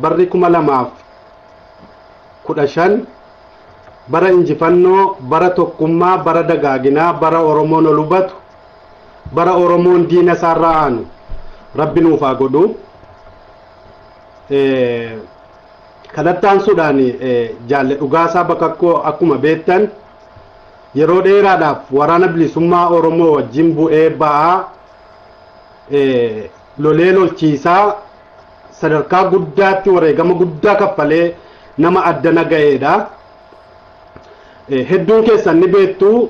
Barri 2015 bara injifannoo, bara tokkummaa, bara dagaaginaa, bara Oromoon ol hubatu, bara Oromoon diina isaarraa aanu Rabbi nuuf haa godhu. Kanatti aansuudhaan Jaalle Dhugaasaa Bakakkoo akkuma beektan yeroo dheeraadhaaf Waraana Bilisummaa Oromoo wajjin bu'ee ba'aa, lolee lolchiisaa, sadarkaa guddaatti wareegama guddaa kaffalee nama addana ga'eedha. Hedduun keessan ni beektu,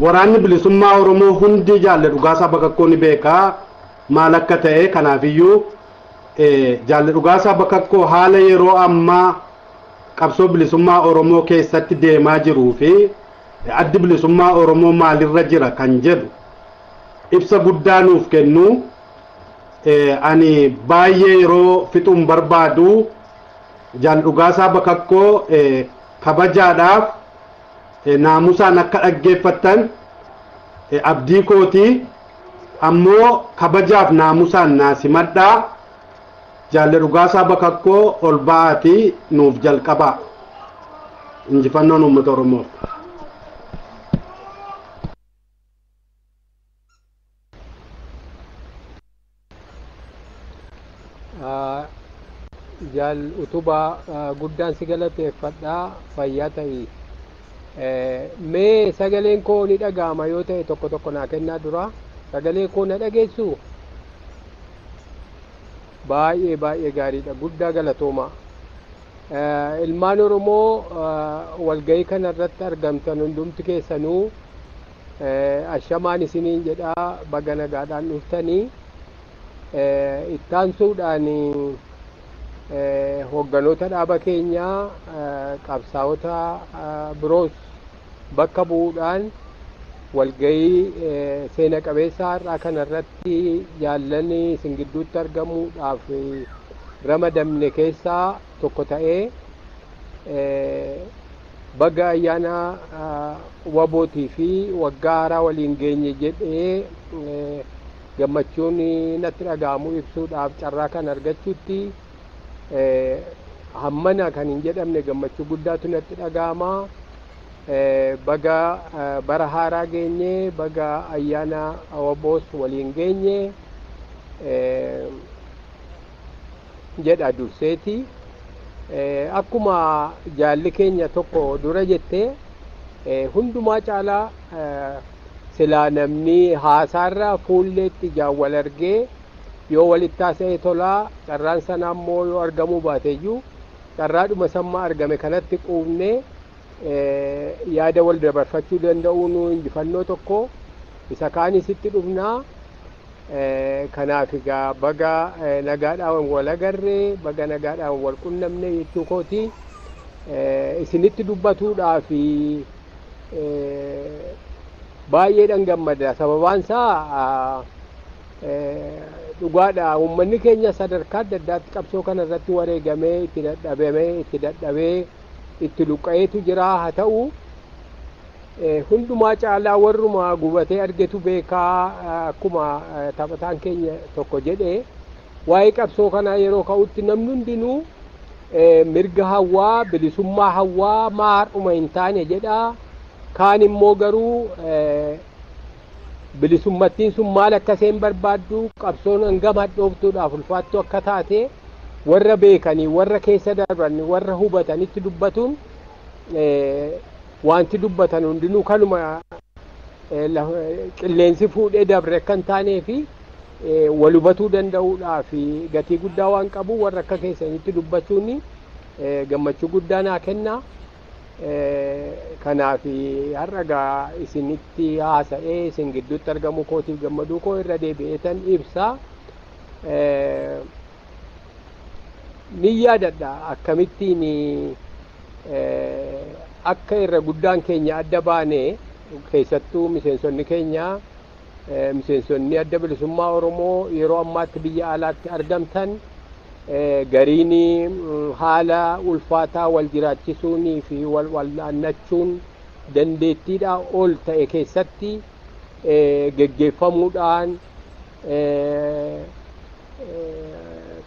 Waraanni Bilisummaa Oromoo hundi Jaalle Dhugaasaa Bakakkoo ni beekaa maal akka ta'e. Kanaafiyyuu Jaalle Dhugaasaa Bakakkoo haala yeroo ammaa qabsoo bilisummaa Oromoo keessatti deemaa jiruu fi addi bilisummaa Oromoo maalirra jira kan jedhu ibsa guddaa nuuf kennu. Ani baay'ee yeroo fixuun barbaadu, Jaal Dhugaasaa Bakakkoo kabajaadhaaf naamusaan akka dhaggeeffattan abdii kootii, ammoo kabajaaf naamusaan naasimadhaa. Jaalle Dhugaasaa Bakakkoo, ol ba'aatii nuuf jalqabaa. Injifannoon uummata Oromoof. Jaal Utubaa, guddaan si galateeffadhaa, fayyaa ta'i. Mee sagaleen koo ni dhaga'ama yoo ta'e tokko tokko naa kennaa dura. Sagalee koo na dhageessu? Baay'ee baay'ee gaariidha, guddaa galatooma. Ilmaan Oromoo walgahii kana irratti argamtan hundumti keessanuu, ashamaan isiniin jedhaa, baga nagaadhaan dhuftanii. Ittaansuudhaan hoogganoota dhaaba keenyaa, qabsaa'ota biroos bakka bu'uudhaan walgahii seena qabeessa har'aa kana irratti jaallanni isin gidduutti argamuudhaaf ramadamne keessaa tokko ta'ee, baga ayyaana WBOtii fi waggaa haaraa waliin geenye jedhee gammachuun natti dhaga'amu ibsuudhaaf carraa kan argachuutti hammana kan hin jedhamne gammachuu guddaatu natti dhaga'ama. Baga bara haaraa geenye, baga ayyaana WBOs waliin geenye jedha durseeti. Akkuma jaalli keenya tokko dura jettee, hundumaa caalaa silaa namni haasaarra fuulleetti ijaan wal argee yoo walitti haasa'e tolaa. Carraan sana ammoo yoo argamuu baateyyuu, carraadhuma samma argame kanatti quufnee yaada wal dabarfachuu danda'uun injifannoo tokko, isa kaanisitti dhufnaa. Kanaaf egaa baga nagaadhaan wal agarree, baga nagaadhaan wal qunnamne jechuu kooti. Isinitti dubbatuudhaaf baay'eedhaan gammada. Sababaan isaa dhugaadha, uummanni keenya sadarkaa adda addaatti qabsoo kana irratti wareegamee, itti dadhabamee, itti dadhabee, itti luqqa'eetu jira. Haa ta'u, hundumaa caalaa warruma gubatee argetu beekaa. Akkuma taphataan keenya tokko jedhe, waa'ee qabsoo kanaa yeroo ka'utti namni hundinuu mirga hawwaa, bilisummaa hawwaa, maar'uma hin taane jedha. Kaan immoo garuu bilisummattiin sun maal akka isheen barbaaddu, qabsoon hangam hadhooftuudhaaf ulfaattuu akka taate warra beekanii, warra keessa darban, warra hubatanitti dubbatuun wanti dubbatan hundinuu kanuma qilleensi fuudhee dabre akka hin taanee fi wal hubatuu danda'uudhaa fi gatii guddaa waan qabu, warra akka keessanitti dubbachuun gammachuu guddaa naa kenna. Kanaaf har'a gaa isinitti haasa'ee isin gidduutti argamuu kootiif gammaduu koo irra deebi'eetan ibsa. Ni yaadadha akkamittiin akka irra guddaan keenya adda baane, keessattuu miseensonni keenya, miseensonni Adda Bilisummaa Oromoo yeroo ammaatti biyya alaatti argamtan gariin haala ulfaataa wal jiraachisuunii fi wal wal'aannachuun dandeettiidhaa ol ta'e keessatti geggeeffamuudhaan.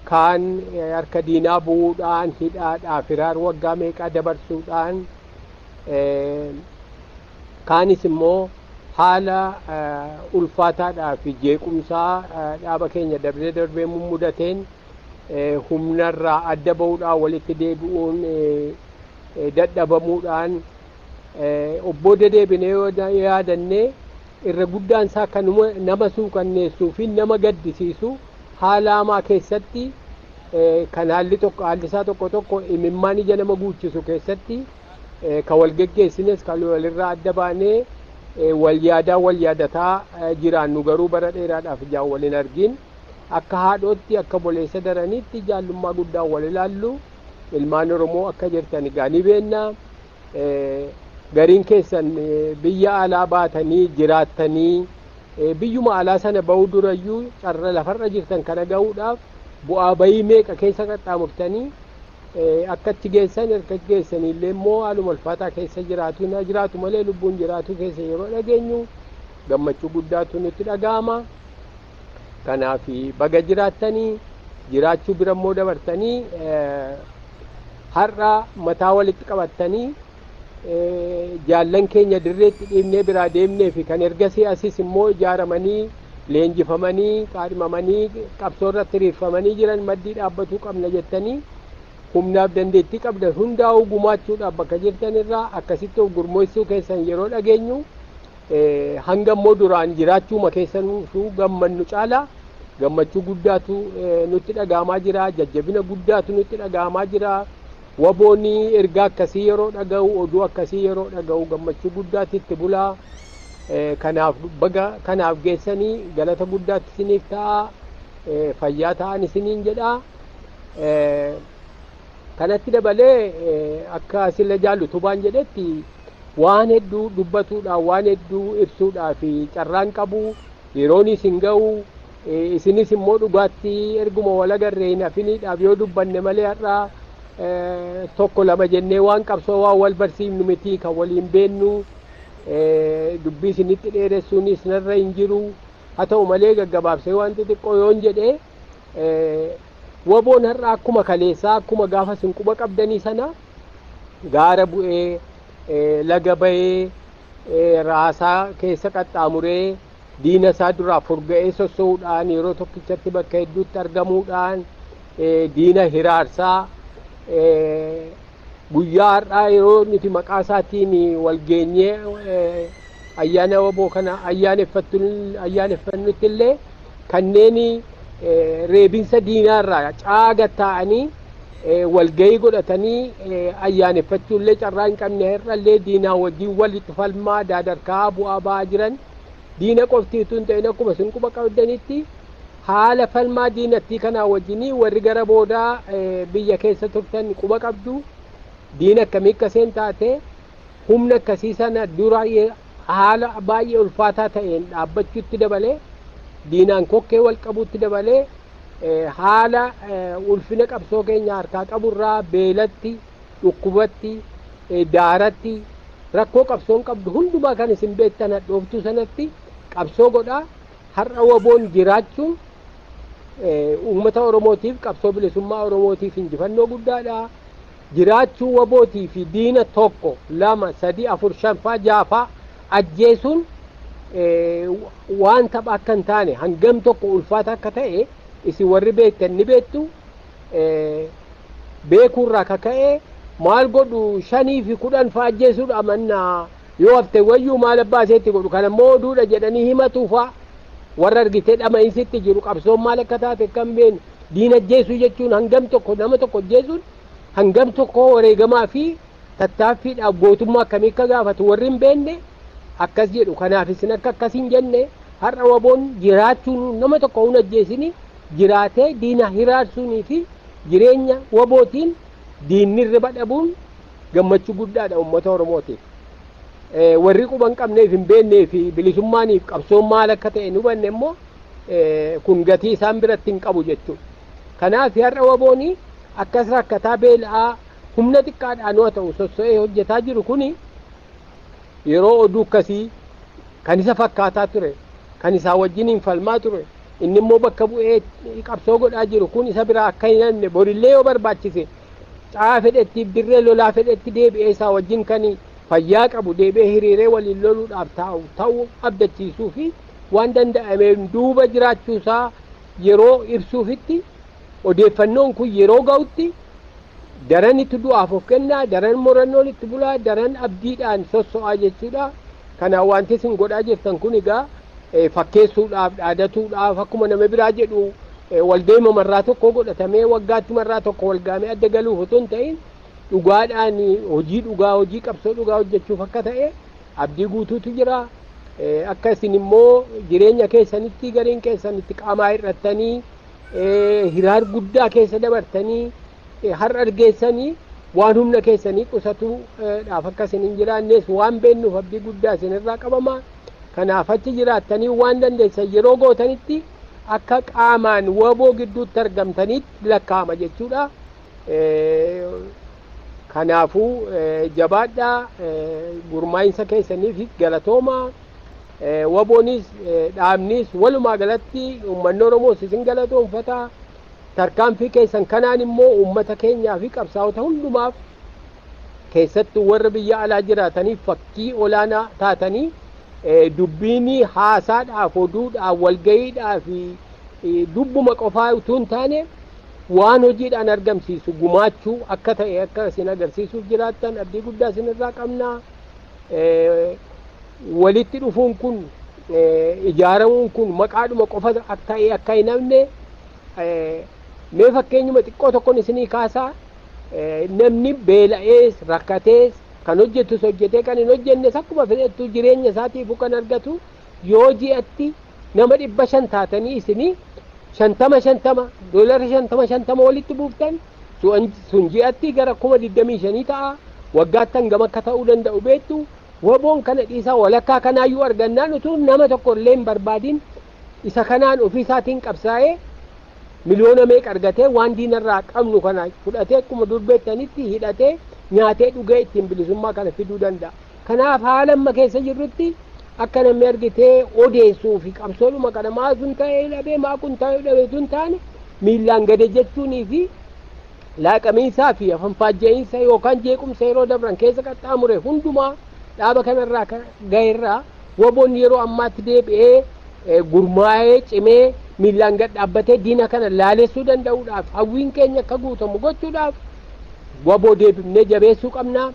Kaan harka diinaa bu'uudhaan hidhaadhaaf hiraar waggaa meeqaa dabarsuudhaan, kaanis immoo haala ulfaataadhaa fi jeequmsaa dhaaba keenya darbee darbee mummudateen humnarraa adda ba'uudhaan walitti deebi'uun dadhabamuudhaan obboo dedeebinee yoo yaadannee irra guddaan isaa kan nama suukanneessuu fi nama gaddisiisu haala hamaa keessatti kan haalli tokko haalli isaa tokko tokko imimmaan ija nama guuchisu keessatti kan wal geggeessines kan walirraa adda baanee wal yaadaa wal yaadataa jiraannu garuu bara dheeraadhaaf ijaan wal hin argin. Akka haadhootti akka boleessa daraniitti jaallummaa guddaan wal ilaallu ilmaan Oromoo akka jirtan egaa ni beenna. Gariin keessan biyya alaa baatanii jiraattanii biyyuma alaa sana ba'uu durayyuu carra lafarra jirtan kana ga'uudhaaf bu'aa bayii meeqa keessa qaxxaamurtanii akkatti geessan erga geessanillee immoo haaluma ulfaataa keessa jiraatu na jiraatu malee lubbuun jiraatu keessa yeroo dhageenyu gammachuu guddaatu nutti dhaga'ama. Kanaaf baga jiraattanii jiraachuu bira immoo dabartanii har'a mataa walitti qabattanii jaallan keenya dirreetti dhiibnee biraa deemnee fi kan ergasii asis immoo ijaaramanii leenjifamanii qaadhimamanii qabsoo irratti hiriirfamanii jiran maddii dhaabbatuu qabna jettanii humnaaf dandeettii qabdan hundaa'uu gumaachuudhaaf bakka jirtan irraa akkasitti of gurmeessuu keessan yeroo dhageenyu hanga immoo duraan jiraachuuma keessanuu gammannu caalaa gammachuu guddaatu nutti dhaga'amaa jira, jajjabina guddaatu nutti dhaga'amaa jira. Waboonni ergaa akkasii yeroo dhaga'u, oduu akkasii yeroo dhaga'u gammachuu guddaatti itti bulaa. Kanaaf baga kanaaf geessanii galata guddaatti isiniif ta'a, fayyaa ta'an isiniin jedha. Kanatti dabalee akka sila jaallu tubaan jedhetti waan hedduu dubbatuudhaan waan hedduu ibsuudhaa fi carraan qabu yeroon isin ga'u isinis immoo dhugaatti erguma wal agarree hin hafiniidhaaf yoo dubbanne malee har'a tokko lama jennee waan qabsoo waan wal barsiifnu miti kan waliin beennu dubbii isinitti dheeressuunis narra hin jiru. Haa ta'u malee gaggabaabsee waan xixiqqoo yoon jedhee waboon har'a akkuma kaleessaa akkuma gaafa isin quba qabdanii sana gaara bu'ee laga ba'ee raasaa keessa qaxxaamuree diina isaa duraa furga'ee sossoo'uudhaan yeroo tokkichatti bakka hedduutti argamuudhaan diina hiraarsaa guyyaa har'aa yeroo nuti maqaa isaatiin wal geenyee ayyaana waboo kana ayyaaneffannutti illee kanneen reebinsa diinaarraa caaga taa'anii walgahii godhatanii ayyaaneffachuullee carraa hin qabne har'allee diinaa wajjin walitti falmaa daadarkaa bu'aa ba'aa jiran diina qoftiitu hin ta'in akkuma isin quba qabdanitti haala falmaa diinattii kanaa wajjinii warri gara boodaa biyya keessa turtan quba qabdu diina akkamii akkaseen taate humna akkasii sana dura haala baay'ee ulfaataa ta'een dhaabbachuutti dabalee diinaan kokkee wal qabuutti dabalee haala ulfina qabsoo keenya harkaa qaburraa beelatti dhukkubatti daaratti rakkoo qabsoon qabdu hundumaa kan isin beektan hadhooftuu sanatti qabsoo godhaa. Har'a waboon jiraachuun uummata Oromootiif qabsoo bilisummaa Oromootiif injifannoo guddaadha. Jiraachuu wabootii fi diina 1 2 3 4 5 faa 6 faa ajjeesuun waan tapha akka hin taane hangam tokko ulfaata akka ta'e isin warri beektan ni beektu. Beekuurraa kaka'ee maal godhu 5 fi 10 faa ajjeesuudha amannaa yoo hafte wayyuu maal abbaa iseetti godhu kana immoo oduudha jedhanii himatu faa warra argitee dhama'iinsitti jiru qabsoon maal akka taate kan beenu diina ajjeesuu jechuun hangam tokko nama tokko ajjeesuun hangam tokko wareegamaa fi tattaaffiidhaaf gootummaa akkamii akka gaafatu warri hin beekne akkas jedhu. Kanaaf isin akka akkas hin jenne har'a waboon jiraachuun nama tokko hin ajjeesini jiraatee diina hiraarsuunii fi jireenya wabootiin diinni riba dhabuun gammachuu guddaadha uummata Oromootiif. Warri quba hin qabneef hin beeknee fi bilisummaaniif qabsoon maal akka ta'e hin hubanne immoo kun gatii isaan biratti hin qabu jechuudha. Kanaaf har'a waboonii akkas rakkataa beela'aa humna xiqqaadhaan yoo ta'u sosso'ee hojjetaa jiru kuni yeroo oduu akkasii kan isa fakkaataa ture kan isaa wajjiniin falmaa ture Inni immoo bakka bu'ee qabsoo godhaa jiru kun isa biraa akka hin hanne, borillee yoo barbaachise caa fedhetti, dirree lolaa fedhetti deebi'ee isaa wajjin kan fayyaa qabu deebi'ee hiriiree waliin loluudhaaf taa'u ta'uu abdachiisuu fi waan danda'ameen duuba jiraachuusaa yeroo ibsuufitti, odeeffannoon kun yeroo ga'utti daran itti du'aaf of kennaa, daran murannoon itti bulaa, daran abdiidhaan sosso'aa jechuudha. Kanaaf wanti isin godhaa jirtan kun egaa fakkeessuudhaaf, dhaadatuudhaaf, akkuma nama biraa jedhu waldeema marraa tokko godhatamee waggaatti marraa tokko walgaamee adda galuuf otoo hin ta'in, dhugaadhaan hojii dhugaa, hojii qabsoo dhugaa hojjechuuf akka ta'e abdii guutuutu jira. Akka isin immoo jireenya keessanitti gariin keessanitti qaamaa hir'attanii, hiraar guddaa keessa dabartanii har'a argeessanii, waan humna keessanii qusatuudhaaf akka isin hin jiraannes waan beennuuf abdii guddaa isinirraa qabama. Kanaaf achi jiraattanii waan dandeessan yeroo gootanitti akka qaamaan waboo gidduutti argamtanitti lakkaa'ama jechuudha. Kanaafuu jabaadhaa, gurmaa'insa keessaniif galatooma. Waboonis, dhaabnis, walumaa galatti uummanni Oromoos isin galatoonfata. Tarkaanfii keessan kanaan immoo uummata keenyaa fi qabsaa'ota hundumaaf, keessattuu warra biyya alaa jiraataniif fakkii olaanaa taatanii, dubbiin haasaadhaaf, oduudhaaf, walgayiidhaaf fi dubbuma qofaa utuu hin taane waan hojiidhaan argamsiisu gumaachuu akka ta'e akka isin agarsiisuuf jiraattan abdii guddaa isinirraa qabna. Walitti dhufuun kun, ijaaramuun kun maqaadhuma qofa ta'e akka hin hafne mee fakkeenyuma xiqqoo tokkoon isinii kaasaa. Namni beela'ees rakkatees, kan hojjetus hojjetee, kan hin hojjennes akkuma fedhettu jireenya isaatiifuu kan argatu, yoo ji'atti nama 500 taatanii isinii 50 50 doolara 50 50 walitti buuftan, sun ji'atti gara 25,000 ta'a. Waggaatti hangam akka ta'uu danda'u beektu. Waboon kana dhiisaa, walakkaa kanaayyuu argannaan, utuu nama tokko illee hin barbaadin isa kanaan ofii isaatiin qabsaa'ee miliyoona meeqa argatee, waan diinarraa qabnu kana fudhatee, akkuma dur beektanitti hidhatee, nyaatee, dhugee ittiin bilisummaa kana fiduu danda'a. Kanaaf haala amma keessa jirrutti akka namni argitee odeessuu fi qabsoodhuma kana maa sun ta'ee dhabee, maa kun ta'ee dhabee sun taane, miillaan gade jechuunii fi laaqamiinsaa fi afanfaajja'iinsa yookaan jeequmsa yeroo dabran keessa qaxxaamure hundumaa dhaaba kanarraa gaherraa, waboon yeroo ammaatti deebi'ee gurmaa'ee cimee miillaan gad dhaabbatee diina kana laalessuu danda'uudhaaf, hawwiin keenya akka guutamu gochuudhaaf waboo deebifnee jabeessuu qabna.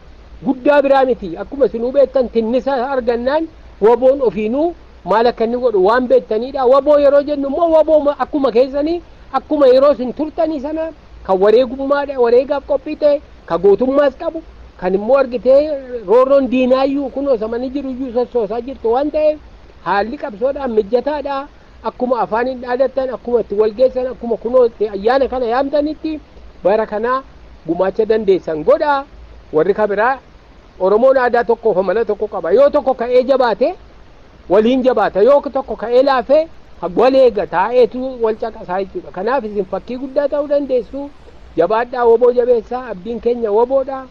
Guddaa biraa miti, akkuma isinuu beektan tinnisa argannaan waboon ofiinuu maal akka inni godhu waan beektanidha. Waboo yeroo jennu immoo waboo akkuma keessanii, akkuma yeroo isin turtanii sana kan wareegummaadha, wareegaaf qophii ta'e, kan gootummaas qabu, kan immoo argitee roorroon diinaayyuu kunoo samanii jiruyyuu sossoosaa jirtu waan ta'eef haalli qabsoodhaan mijataadha. Akkuma afaan hin dhaadattan, akkuma itti walgeessan, akkuma kunoo itti ayyaana kana yaamtanitti bara kanaa gumaacha dandeessan godhaa. Warri kabiraa, Oromoon aadaa tokkoof amala tokko qaba. Yoo tokko ka'ee jabaate waliin jabaata, yoo tokko ka'ee laafee wal eega, taa'eetu wal caqasaa jechuudha. Kanaaf isin fakkii guddaa ta'uu dandeessu. Jabaadhaa, woboo jabeessaa, abdiin keenya woboodha.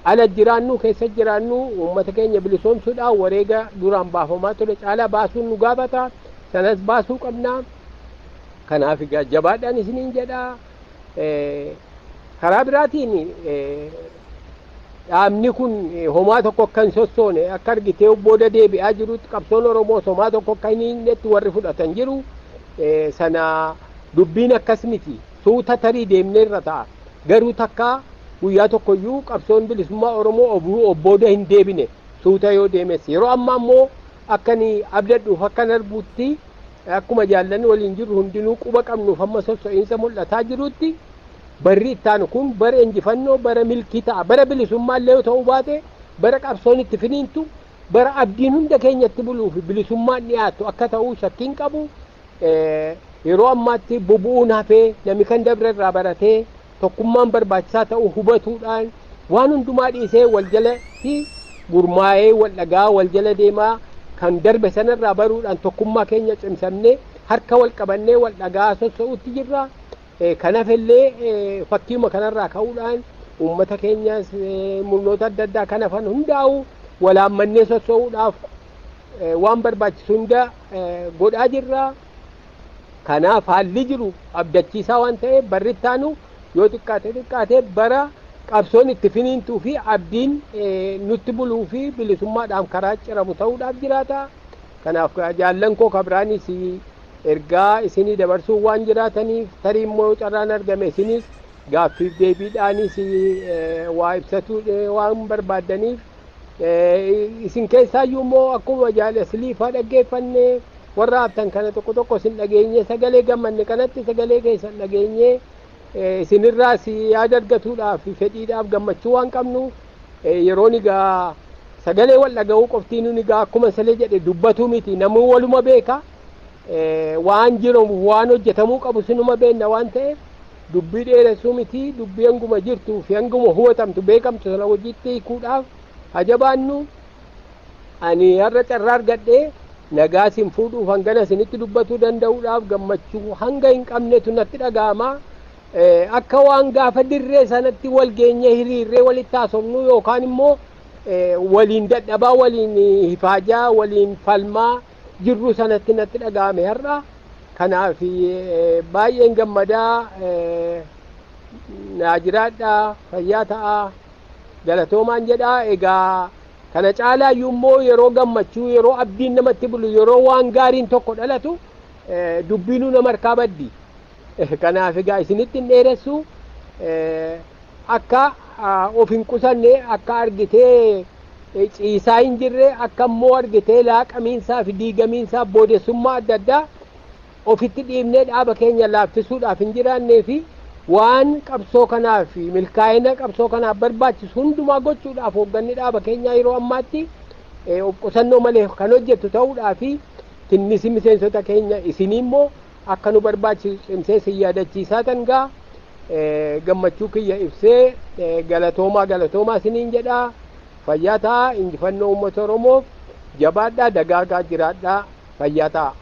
Ala jiraannu, keessa jiraannu, uummata keenya bilisoomsuudhaan wareega duraan baafamaa ture caalaa baasuun nu gaafata. Sanas baasuu qabna. Kanaaf egaa jabaadhaan isiniin jedha. Karaa biraatiin dhaabni kun homaa tokko akka hin sossoone, akka argitee booda deebi'aa jirutti, qabsoon Oromoo homaa tokko akka hin hiiknetti warri fudhatan jiru. Sana dubbiin akkas miti. Suuta tarii deemneerra ta'a, garuu takka guyyaa tokkoyyuu qabsoon bilisummaa Oromoo obbooda hin deebine, suuta yoo deemes. Yeroo ammaa immoo akkani abdadhuuf, akkan arguutti, akkuma jaallanni waliin jirru hundinuu quba qabnuuf, amma sosso'iinsa mul'ataa jirutti, barri ittaanu kun bara injifannoo, bara milkii ta'a. Bara bilisummaa illee yoo ta'uu baate, bara qabsoon itti finiintu, bara abdiin hunda keenyatti buluu fi bilisummaan dhiyaatu akka ta'uu shakkiin qabu. Yeroo ammaatti bubu'uun hafee, namni kan dabre irraa baratee tokkummaan barbaachisaa ta'uu hubatuudhaan waan hundumaa dhiisee wal jalatti gurmaa'ee, wal dhagaa, wal jala deemaa, kan darbe sanarraa baruudhaan tokkummaa keenya cimsannee, harka wal qabannee, wal dhagaa sossa'uutti jirra. Kanaaf illee fakkiima kanarraa ka'uudhaan uummata keenyas, murnoota adda addaa kan hafan hundaa'u walaammannee sossa'uudhaaf waan barbaachisu hunda godhaa jirra. Kanaaf haalli jiru abdachiisaa waan ta'eef barri ittaanu yoo xiqqaate xiqqaate bara qabsoon itti finiintuu fi abdiin nutti buluu fi bilisummaadhaan karaa ciramu ta'uudhaaf jiraata. Kanaaf jaallan koo kabiraanis ergaa isinii dabarsuu waan jiraataniif, tarii immoo carraan argame isinis gaaffiif deebiidhaanis waa ibsatu waan barbaaddaniif, isin keessaayyuu immoo akkuma jaalasliifaa dhaggeeffanne, warra haftan kana tokko tokko isin dhageenye, sagalee gammanne kanatti sagalee keessan dhageenye isinirraas yaada argatuudhaaf fedhiidhaaf gammachuu waan qabnu, yeroon egaa sagalee wal dhaga'uu qoftiin egaa akkuma salee jedhe dubbatuu miti. Namuu waluma beeka, waan jiru waan hojjetamuu qabu sinuma beenna waan ta'eef dubbii dheeressuu miti. Dubbii hanguma jirtuu fi hanguma hubatamtu beekamtu sana hojiitti hiikuudhaaf hajabaannu. Ani har'a carraa argadhee nagaa isin fuudhuuf hangana isinitti dubbatuu danda'uudhaaf gammachuu hanga hin qabnetu natti dhaga'ama. Akka waan gaafa dirree sanatti wal geenyee hiriirree walitti haasofnu yookaan immoo waliin dadhabaa, waliin hifaajaa, waliin falmaa jirru sanatti natti dhaga'ame har'a. Kanaaf baay'een gammadaa. Naa jiraadhaa, fayyaa ta'aa, galatoomaan jedhaa. Egaa kana caalaayyuu immoo yeroo gammachuu, yeroo abdiin namatti bulu, yeroo waan gaariin tokko dhalatu dubbiinuu nama harkaa baddi. Kanaaf egaa isinitti hin dheeressu. Akka of hin qusanne, akka argitee ciisaa hin jirre, akka immoo argitee laaqamiinsaa fi diigamiinsaa boodessummaa adda addaa ofitti dhiibnee dhaaba keenya laaffisuudhaaf hin jiraannee fi waan qabsoo kanaaf fi milkaa'ina qabsoo kanaaf barbaachisu hundumaa gochuudhaaf hoogganni dhaaba keenyaa yeroo ammaatti of qusannoo malee kan hojjetu ta'uudhaa fi tinnisi miseensota keenya isinii immoo akka nu barbaachisu cimsee sin yaadachiisaa tangaa gammachuu kiyya ibsee galatoomaa galatoomaa isiniin jedhaa. Fayyaa ta'a. Injifannoo uummata Oromoof jabaadhaa, dagaagaa, jiraadhaa, fayyaa ta'a.